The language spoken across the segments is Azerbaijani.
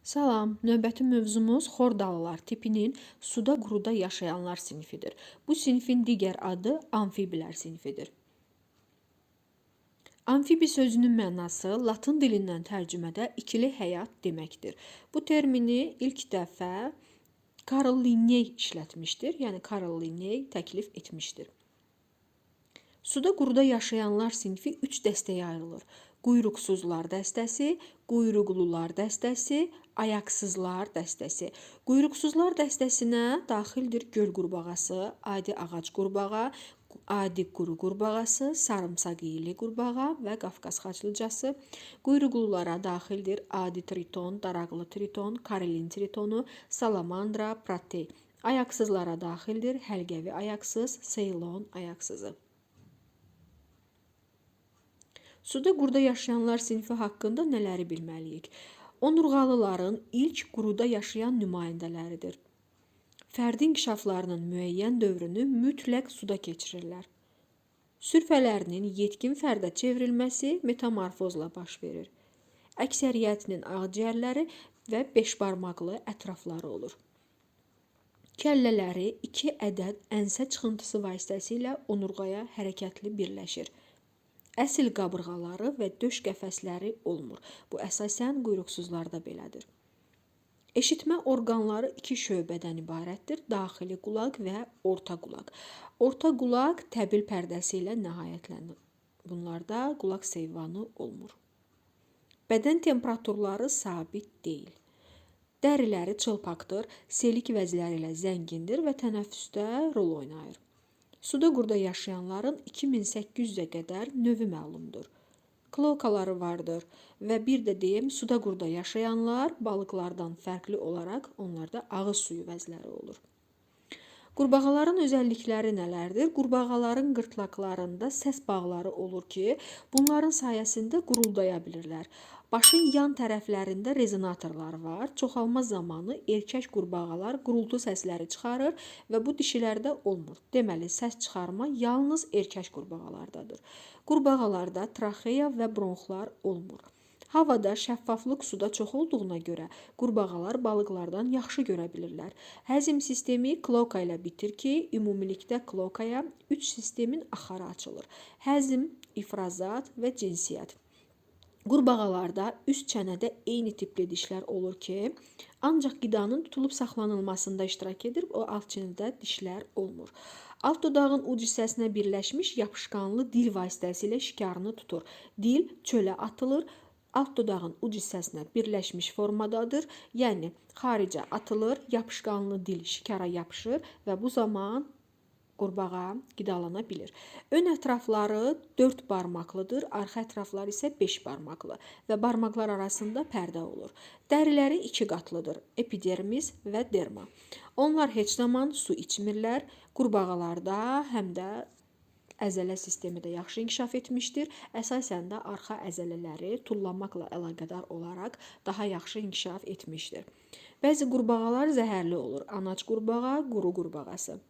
Salam, növbəti mövzumuz xordalılar tipinin suda quruda yaşayanlar sinifidir. Bu sinfin digər adı amfiblər sinifidir. Amfibi sözünün mənası latın dilindən tərcümədə ikili həyat deməkdir. Bu termini ilk dəfə Carl Linney işlətmişdir, yəni Carl Linney təklif etmişdir. Suda quruda yaşayanlar sinfi 3 dəstəyə ayrılır. Quyruqsuzlar dəstəsi, quyruqlular dəstəsi, ayaqsızlar dəstəsi. Quyruqsuzlar dəstəsinə daxildir göl qurbağası, adi ağac qurbağa, adi quru qurbağası, sarımsaqiyli qurbağa və Qafqaz xaçlıcası. Quyruqlulara daxildir adi triton, daraqlı triton, karelin tritonu, salamandra, protey. Ayaqsızlara daxildir həlqəvi ayaqsız, seylon ayaqsızı. Suda quruda yaşayanlar sinfi haqqında nələri bilməliyik? Onurğalıların ilk quruda yaşayan nümayəndələridir. Fərdi inkişaflarının müəyyən dövrünü mütləq suda keçirirlər. Sürfələrinin yetkin fərdə çevrilməsi metamorfozla baş verir. Əksəriyyətinin ağciyərləri və beşbarmaqlı ətrafları olur. Kəllələri 2 ədəd ənsə çıxıntısı vasitəsilə onurğaya hərəkətli birləşir. Əsl qabırğaları və döş qəfəsləri olmur. Bu əsasən quyruqsuzlarda belədir. Eşitmə orqanları 2 şöbədən ibarətdir: daxili qulaq və orta qulaq. Orta qulaq təbil pərdəsi ilə nəhayətlənir. Bunlarda qulaq seyvanı olmur. Bədən temperaturları sabit deyil. Dəriləri çılpaqdır, selik vəzləri ilə zəngindir və tənəffüsdə rol oynayır. Suda quruda yaşayanların 2800-ə qədər növü məlumdur. Klokaları vardır və bir də deyim, suda quruda yaşayanlar balıqlardan fərqli olaraq onlarda ağız suyu vəzləri olur. Qurbağaların özəllikləri nələrdir? Qurbağaların qırtlaqlarında səs bağları olur ki, bunların sayəsində quruldaya bilirlər. Başın yan tərəflərində rezonatorlar var. Çoxalma zamanı erkək qurbağalar qurultu səsləri çıxarır və bu dişilərdə olmur. Deməli, səs çıxarma yalnız erkək qurbağalardadır. Qurbağalarda traxeya və bronxlar olmur. Havada şəffaflıq suda çox olduğuna görə qurbağalar balıqlardan yaxşı görə bilirlər. Həzm sistemi kloka ilə bitir ki, ümumilikdə klokaya 3 sistemin axarı açılır. Həzm, ifrazat və cinsiyyət. Qurbağalarda üst çənədə eyni tipli dişlər olur ki, ancaq qidanın tutulub saxlanılmasında iştirak edir, o alt çənədə dişlər olmur. Alt dodağın uc hissəsinə birləşmiş yapışqanlı dil vasitəsilə şikarını tutur. Dil çölə atılır, alt dodağın uc hissəsinə birləşmiş formadadır, yəni xaricə atılır, yapışqanlı dil şikara yapışır və bu zaman qurbağa qidalana bilir. Ön ətrafları 4 barmaqlıdır, arxa ətrafları isə 5 barmaqlı və barmaqlar arasında pərdə olur. Dəriləri 2 qatlıdır: epidermis və derma. Onlar heç zaman su içmirlər. Qurbağalarda həm də əzələ sistemi də yaxşı inkişaf etmişdir. Əsasən də arxa əzələləri tullanmaqla əlaqədar olaraq daha yaxşı inkişaf etmişdir. Bəzi qurbağalar zəhərli olur. Anac qurbağa, quru qurbağası.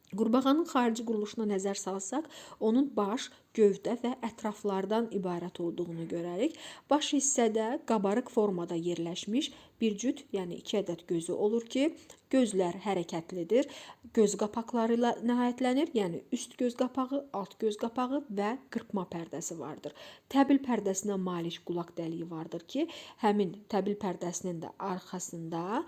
Qurbağanın xarici quruluşuna nəzər salsaq, onun baş, gövdə və ətraflardan ibarət olduğunu görərik. Baş hissədə qabarıq formada yerləşmiş bir cüt, yəni 2 ədəd gözü olur ki, gözlər hərəkətlidir. Göz qapaqları ilə nəhayətlənir, yəni üst göz qapağı, alt göz qapağı və qırpma pərdəsi vardır. Təbil pərdəsinə malik qulaq dəliyi vardır ki, həmin təbil pərdəsinin də arxasında,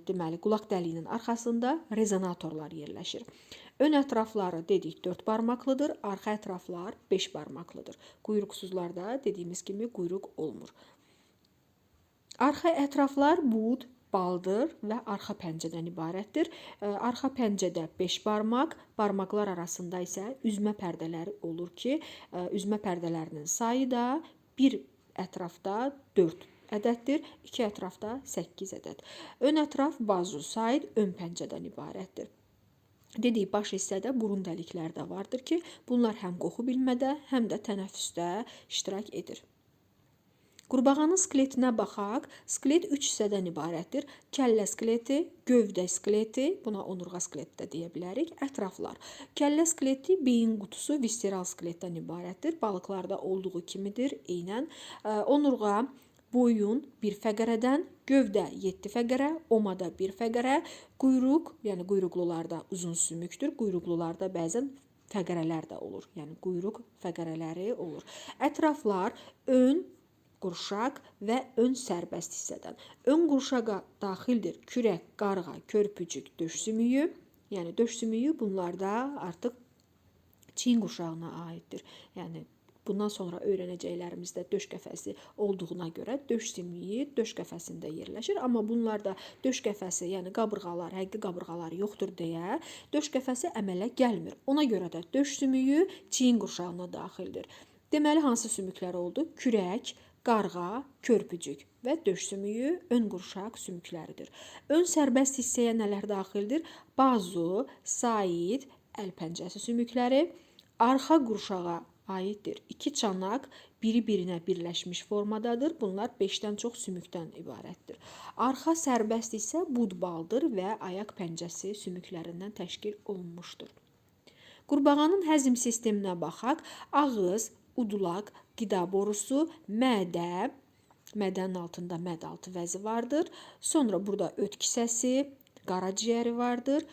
deməli qulaq dəliyinin arxasında rezonatorlar yerləşir. Ön ətrafları dedik 4 barmaqlıdır, arxa ətraflar 5 barmaqlıdır. Quyruqsuzlarda dediyimiz kimi quyruq olmur. Arxa ətraflar bud, baldır və arxa pəncədən ibarətdir. Arxa pəncədə 5 barmaq, barmaqlar arasında isə üzmə pərdələri olur ki, üzmə pərdələrinin sayı da bir ətrafda 4 ədəddir, 2 ətrafda 8 ədəd. Ön ətraf bazusaid ön pəncədən ibarətdir. Dedik, baş hissədə burun dəlikləri də vardır ki, bunlar həm qoxu bilmədə, həm də tənəffüsdə iştirak edir. Qurbağanın skeletinə baxaq. Skelet 3 hissədən ibarətdir. Kəllə skeleti, gövdə skeleti, buna onurğa skeleti də deyə bilərik, ətraflar. Kəllə skeleti beyin qutusu visceral skeletdən ibarətdir. Balıqlarda olduğu kimidir, eynən. Onurğa Boyun bir fəqərədən, gövdə 7 fəqərə, omada 1 fəqərə, quyruq, yəni quyruqlularda uzun sümükdür. Quyruqlularda bəzən fəqərələr də olur. Yəni quyruq fəqərələri olur. Ətraflar ön qurşaq və ön sərbəst hissədən. Ön qurşağa daxildir kürək, qarğa, körpücük, döş sümüyü. Yəni döş sümüyü bunlarda artıq çiyin qurşağına aiddir. Yəni bundan sonra öyrənəcəklərimizdə döş qəfəsi olduğuna görə döş sümüyü döş qəfəsində yerləşir. Amma bunlarda döş qəfəsi, yəni qabırğalar, həqiqi qabırğalar yoxdur deyə döş qəfəsi əmələ gəlmir. Ona görə də döş sümüyü çiyin qurşağına daxildir. Deməli hansı sümüklər oldu? Kürək, qarğa, körpücük və döş sümüyü ön qurşaq sümükləridir. Ön sərbəst hissəyə nələr daxildir? Bazu, said, əl pəncəsi sümükləri. Arxa qurşağa aiddir. İki çanaq biri-birinə birləşmiş formadadır. Bunlar 5-dən çox sümükdən ibarətdir. Arxa sərbəst isə bud baldır və ayaq pəncəsi sümüklərindən təşkil olunmuşdur. Qurbağanın həzm sisteminə baxaq. Ağız, udulaq, qida borusu, mədə, mədənin altında mədaltı vəzi vardır. Sonra burada öt kisəsi, qaraciyəri vardır.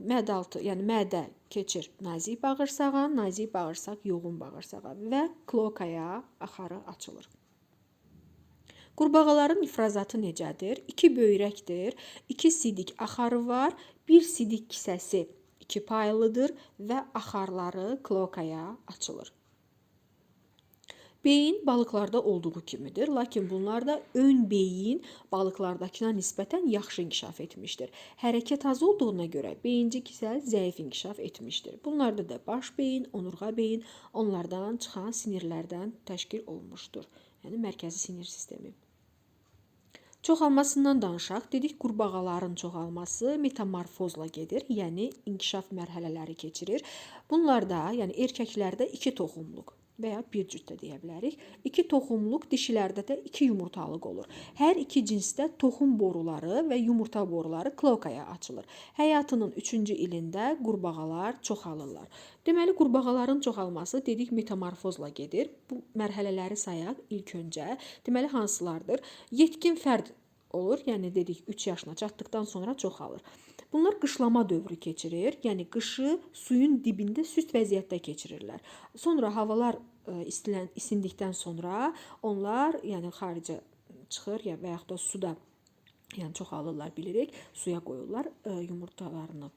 Mədaltı, yəni mədə keçir nazik bağırsağa, nazik bağırsaq yoğun bağırsağa və klokaya axarı açılır. Qurbağaların ifrazatı necədir? 2 böyrəkdir, 2 sidik axarı var, bir sidik kisəsi 2 paylıdır və axarları klokaya açılır. Beyin balıqlarda olduğu kimidir, lakin bunlarda ön beyin balıqlardakına nisbətən yaxşı inkişaf etmişdir. Hərəkət az olduğuna görə beyincik isə zəif inkişaf etmişdir. Bunlarda da baş beyin, onurğa beyin onlardan çıxan sinirlərdən təşkil olunmuşdur. Yəni mərkəzi sinir sistemi. Çoxalmasından danışaq. Dedik, qurbağaların çoxalması metamorfozla gedir, yəni inkişaf mərhələləri keçirir. Bunlarda, yəni erkəklərdə 2 toxumluq və ya bir cüt də deyə bilərik. 2 toxumluq, dişilərdə də 2 yumurtalıq olur. Hər iki cinsdə toxum boruları və yumurta boruları klokaya açılır. Həyatının 3-cü ilində qurbağalar çoxalırlar. Deməli, qurbağaların çoxalması dedik metamorfozla gedir. Bu mərhələləri sayaq ilk öncə. Deməli, hansılardır? Yetkin fərd olur, yəni dedik 3 yaşına çatdıqdan sonra çoxalır. Bunlar qışlama dövrü keçirir, yəni qışı suyun dibində süst vəziyyətdə keçirirlər. Sonra havalar isindikdən sonra onlar yəni xaricə çıxır ya və yaxud da suda, yəni çoxalırlar bilirik, suya qoyurlar yumurtalarını.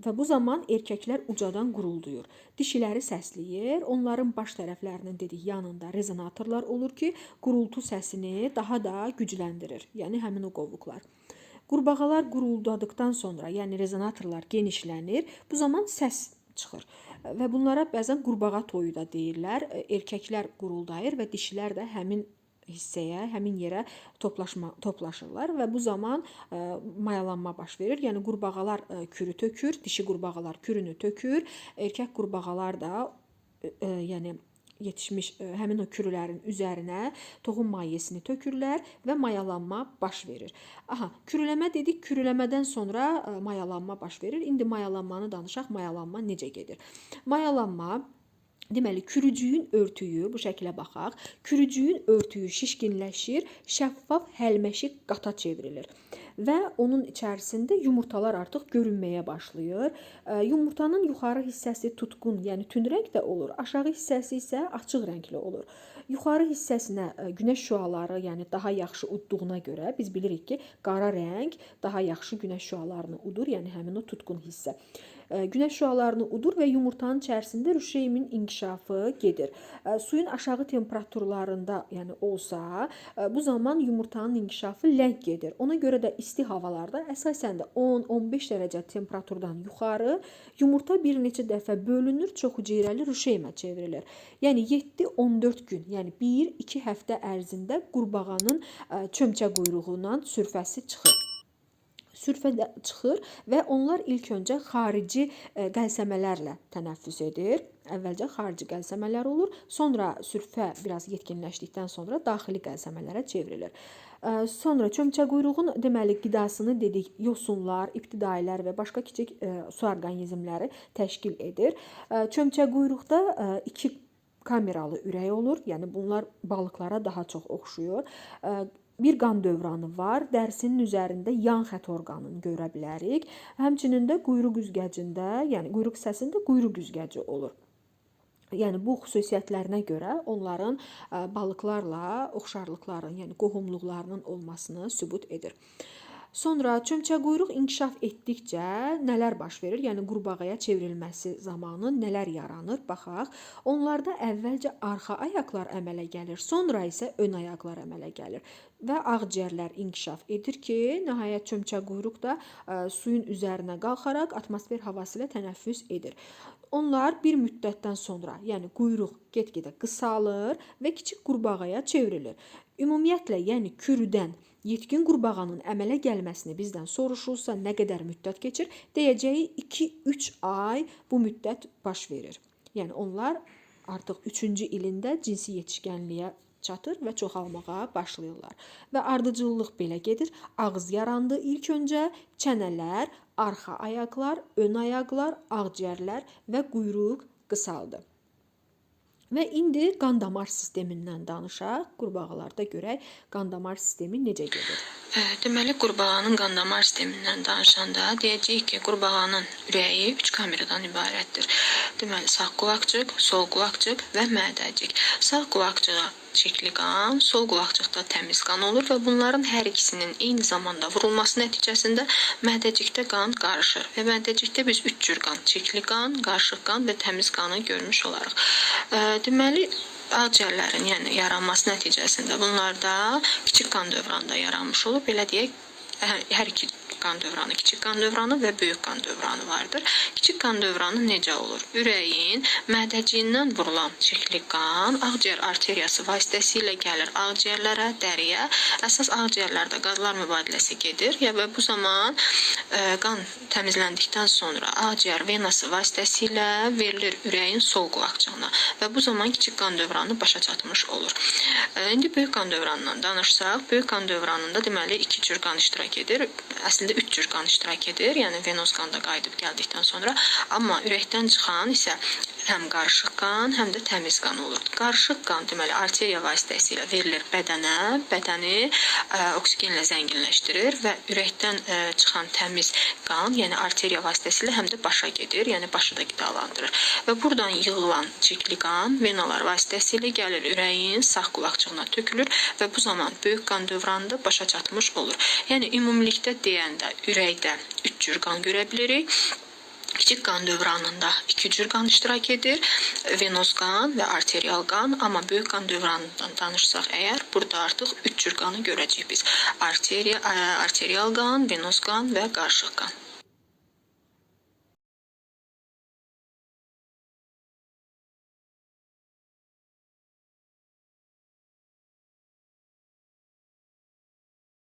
Və bu zaman erkəklər ucadan qurulduyur. Dişiləri səsləyir. Onların baş tərəflərinin dedik yanında rezonatorlar olur ki, qurultu səsini daha da gücləndirir. Yəni həmin o qovuqlar. Qurbağalar quruldadıqdan sonra, yəni rezonatorlar genişlənir. Bu zaman səs çıxır. Və bunlara bəzən qurbağa toyu da deyirlər. Erkəklər quruldayır və dişilər də həmin hissəyə, həmin yerə toplaşırlar və bu zaman mayalanma baş verir. Yəni qurbağalar kürü tökür, dişi qurbağalar kürünü tökür, erkək qurbağalar da yəni yetişmiş həmin o kürülərin üzərinə toxum mayesini tökürlər və mayalanma baş verir. Aha, kürüləmə dedik, kürüləmədən sonra mayalanma baş verir. İndi mayalanmanı danışaq, mayalanma necə gedir? Mayalanma, deməli, kürücüyün örtüyü, bu şəklə baxaq, kürücüyün örtüyü şişkinləşir, şəffaf həlməşik qata çevrilir və onun içərisində yumurtalar artıq görünməyə başlayır. Yumurtanın yuxarı hissəsi tutqun, yəni tünd rəngdə olur, aşağı hissəsi isə açıq rəngli olur. Yuxarı hissəsinə günəş şüaları, yəni daha yaxşı udduğuna görə biz bilirik ki, qara rəng daha yaxşı günəş şüalarını udur, yəni həmin o tutqun hissə. Günəş şüalarını udur və yumurtanın içərisində rüşeymin inkişafı gedir. Suyun aşağı temperaturlarında, yəni olsa, bu zaman yumurtanın inkişafı ləng gedir. Ona görə də isti havalarda, əsasən də 10-15 dərəcə temperaturdan yuxarı yumurta bir neçə dəfə bölünür, çox hüceyrəli rüşeymə çevrilir. Yəni 7-14 gün, yəni 1-2 həftə ərzində qurbağanın çömçə quyruğundan sürfəsi çıxır. Sürfə də çıxır və onlar ilk öncə xarici qəlsəmələrlə tənəffüs edir. Əvvəlcə xarici qəlsəmələr olur, sonra sürfə biraz yetkinləşdikdən sonra daxili qəlsəmələrə çevrilir. Sonra çömçə quyruğun deməli qidasını dedik, yosunlar, ibtidailər və başqa kiçik su orqanizmləri təşkil edir. Çömçə quyruqda 2 kameralı ürək olur. Yəni bunlar balıqlara daha çox oxşuyur. Bir qan dövranı var. Dərisinin üzərində yan xətt orqanını görə bilərik. Həmçinin də quyruq üzgəcində, yəni quyruq hissəsində quyruq üzgəci olur. Yəni bu xüsusiyyətlərinə görə onların balıqlarla oxşarlıqların, yəni qohumluqlarının olmasını sübut edir. Sonra çömçəquyruq inkişaf etdikcə nələr baş verir? Yəni qurbağaya çevrilməsi zamanı nələr yaranır? Baxaq. Onlarda əvvəlcə arxa ayaqlar əmələ gəlir, sonra isə ön ayaqlar əmələ gəlir və ağciyərlər inkişaf edir ki, nəhayət çömçəquyruq da suyun üzərinə qalxaraq atmosfer havası ilə tənəffüs edir. Onlar bir müddətdən sonra, yəni quyruq get-gedə qısalır və kiçik qurbağaya çevrilir. Ümumiyyətlə, yəni kürüdən yetkin qurbağanın əmələ gəlməsini bizdən soruşulsa, nə qədər müddət keçir? Deyəcəyi 2-3 ay bu müddət baş verir. Yəni onlar artıq 3-cü ilində cinsi yetişkənliyə çatır və çoxalmağa başlayırlar. Və ardıcıllıq belə gedir. Ağız yarandı ilk öncə, çənələr, arxa ayaqlar, ön ayaqlar, ağciyərlər və quyruq qısaldı. Və indi qan damar sistemindən danışaq. Qurbağalarda görək qan damar sistemi necə gedir. Deməli, qurbağanın qan damar sistemindən danışanda deyəcəyik ki, qurbağanın ürəyi 3 kameradan ibarətdir. Deməli, sağ qulaqcıq, sol qulaqcıq və mədəcik. Sağ qulaqcığa çirkli qan, sol qulaqcıqda təmiz qan olur və bunların hər ikisinin eyni zamanda vurulması nəticəsində mədəcikdə qan qarışır və mədəcikdə biz 3 cür qan, çirkli qan, qarışıq qan və təmiz qanı görmüş olarıq. Deməli, ağciyərlərin, yəni yaranması nəticəsində bunlarda kiçik qan dövranında yaranmış olur. Belə deyək, hər iki qan dövranı, kiçik qan dövranı və böyük qan dövranı vardır. Kiçik qan dövranı necə olur? Ürəyin mədəciyindən vurulan çirkli qan ağciyər arteriyası vasitəsilə gəlir ağciyərlərə, dəriyə. Əsas ağciyərlərdə qazlar mübadiləsi gedir və bu zaman qan təmizləndikdən sonra ağciyər venası vasitəsilə verilir ürəyin sol qulaqcığına və bu zaman kiçik qan dövranı başa çatmış olur. İndi böyük qan dövranından danışsaq, böyük qan dövranında deməli iki cür qan iştirak edir. Əslində 3 cür qan iştirak edir. Yəni venoz qan da qayıdıb gəldikdən sonra, amma ürəkdən çıxan isə həm qarışıq qan, həm də təmiz qan olur. Qarışıq qan deməli arteriya vasitəsilə verilir bədənə, bədəni oksigenlə zənginləşdirir və ürəkdən çıxan təmiz qan, yəni arteriya vasitəsilə həm də başa gedir, yəni başı da qidalandırır. Və buradan yığılan çirkli qan venalar vasitəsilə gəlir ürəyin sağ qulaqcığına tökülür və bu zaman böyük qan dövranında başa çatmış olur. Yəni ümumilikdə deyəndə ürəkdə 3 cür qan görə bilirik. Kiçik qan dövranında 2 cür qan iştirak edir. Venoz qan və arterial qan. Amma böyük qan dövranından danışsaq əgər, burada artıq 3 cür qanı görəcəyik biz. Arterial qan, venoz qan və qarışıq qan.